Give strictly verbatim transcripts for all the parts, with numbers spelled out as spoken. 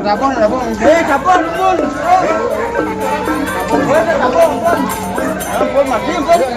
Rabon, rabon. Eh, rabon, rabon. Rabon, rabon, rabon. Rabon, mati, rabon.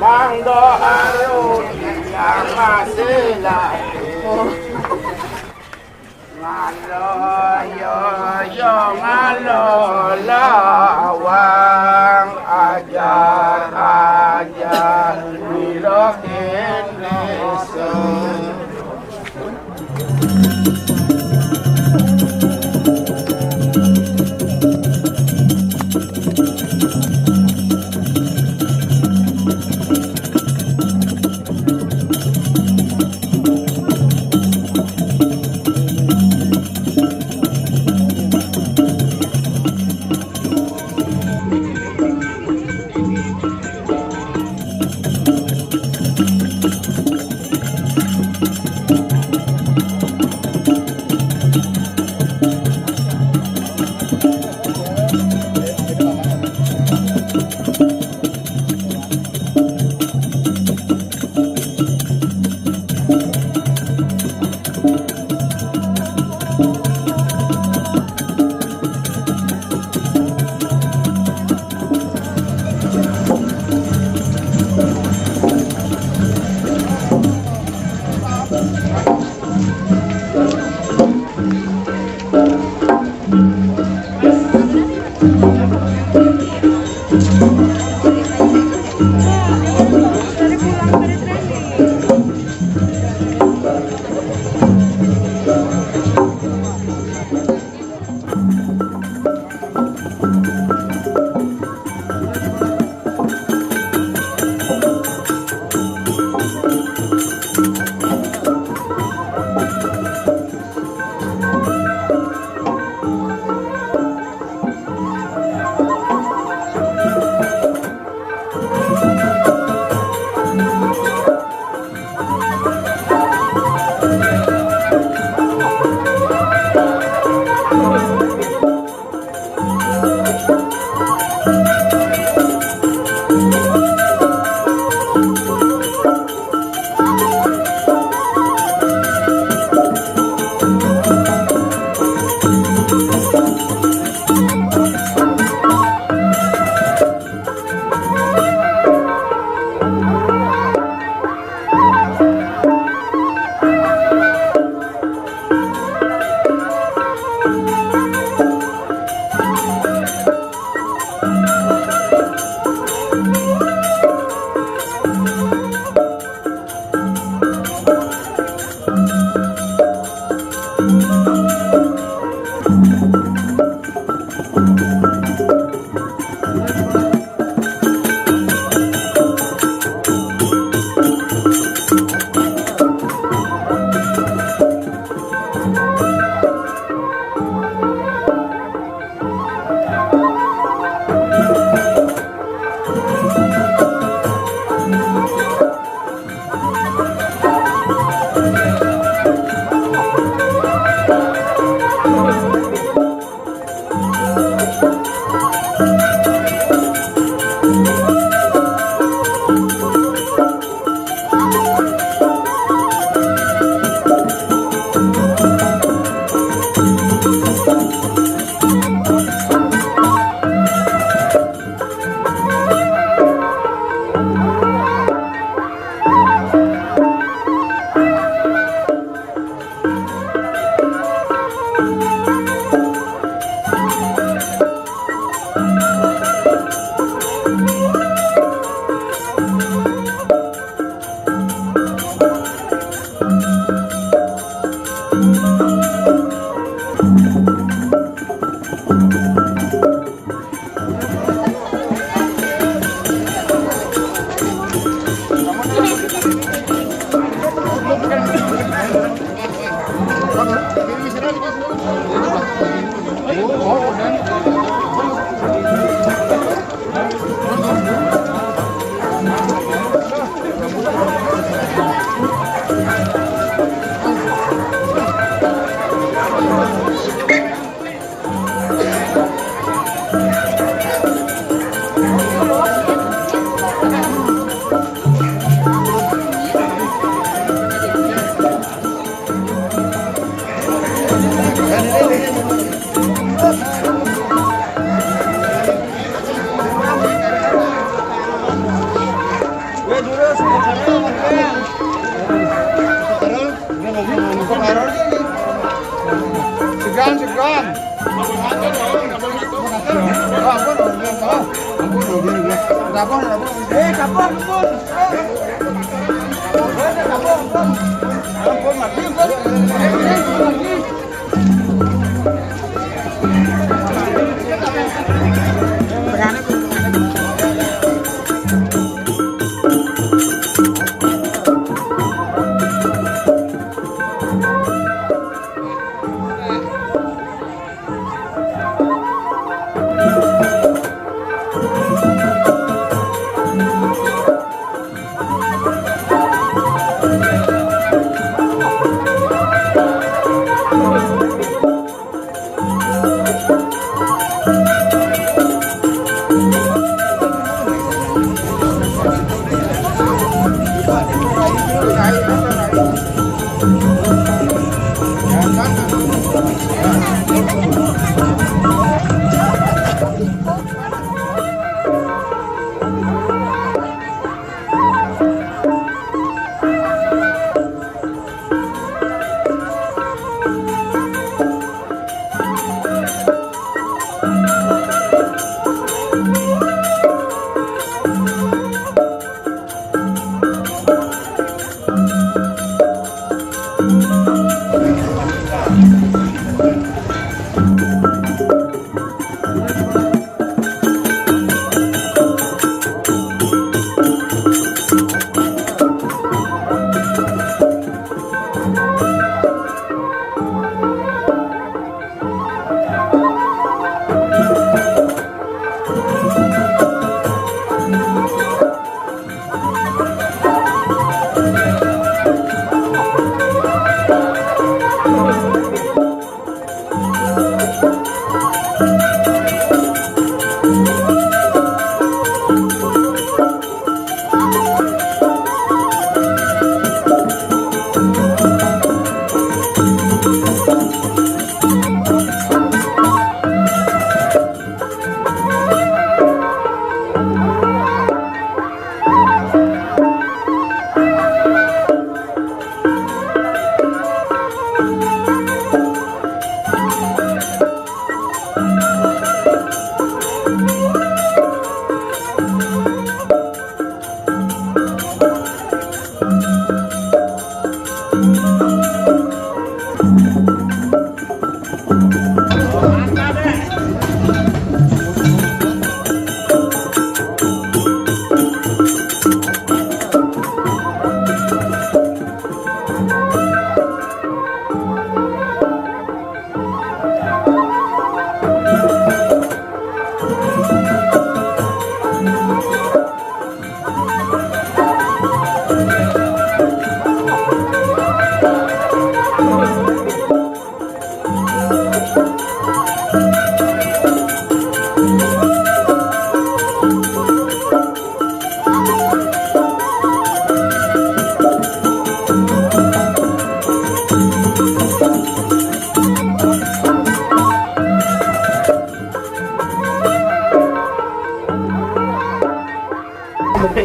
Mangdo aru yang masih lahir. Ngalo yo, yo, ngalo lawang, ajar ajar miro kendesa.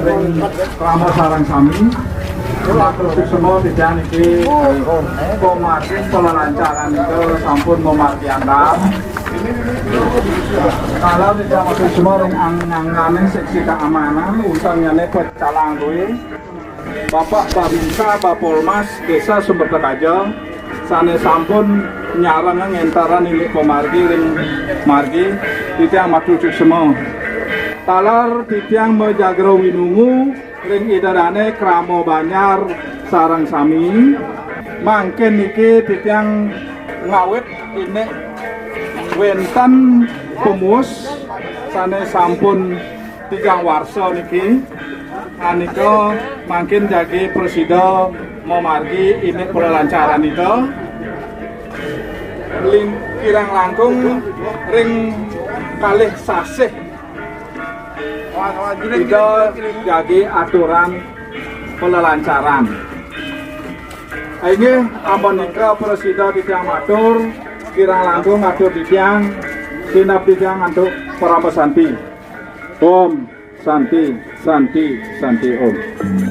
Ring krama sareng sami, matur suksma titiang niki, eh, pamaring palalancaran nika sampun mamargi andhap. Kala titiang matur suksma ring ang-, angganing seksi keamanan, untengnyane pecalang kuwi. Bapak Babinsa Bapolmas Desa Sumber Tekaja, sane sampun nyarengin ngentaran indik pamargi ring margi, titiang matur suksma. Taler titiang majagra winungu ring Ida Dane krama banjar sareng sami. Mangkin niki titiang ngawit indik wenten pemuus sane sampun tigang warsa niki, anika mangkin jagi prasida mamargi indik palalancaran nika. Ling-, kirang langkung ring kalih sasih Ida jagi aturan palalancaran. Inggih, amunika prasida titiang matur, kirang langkung atur titiang, sineb titiang antuk parama santi. Om Santi, Santi, Santi Om.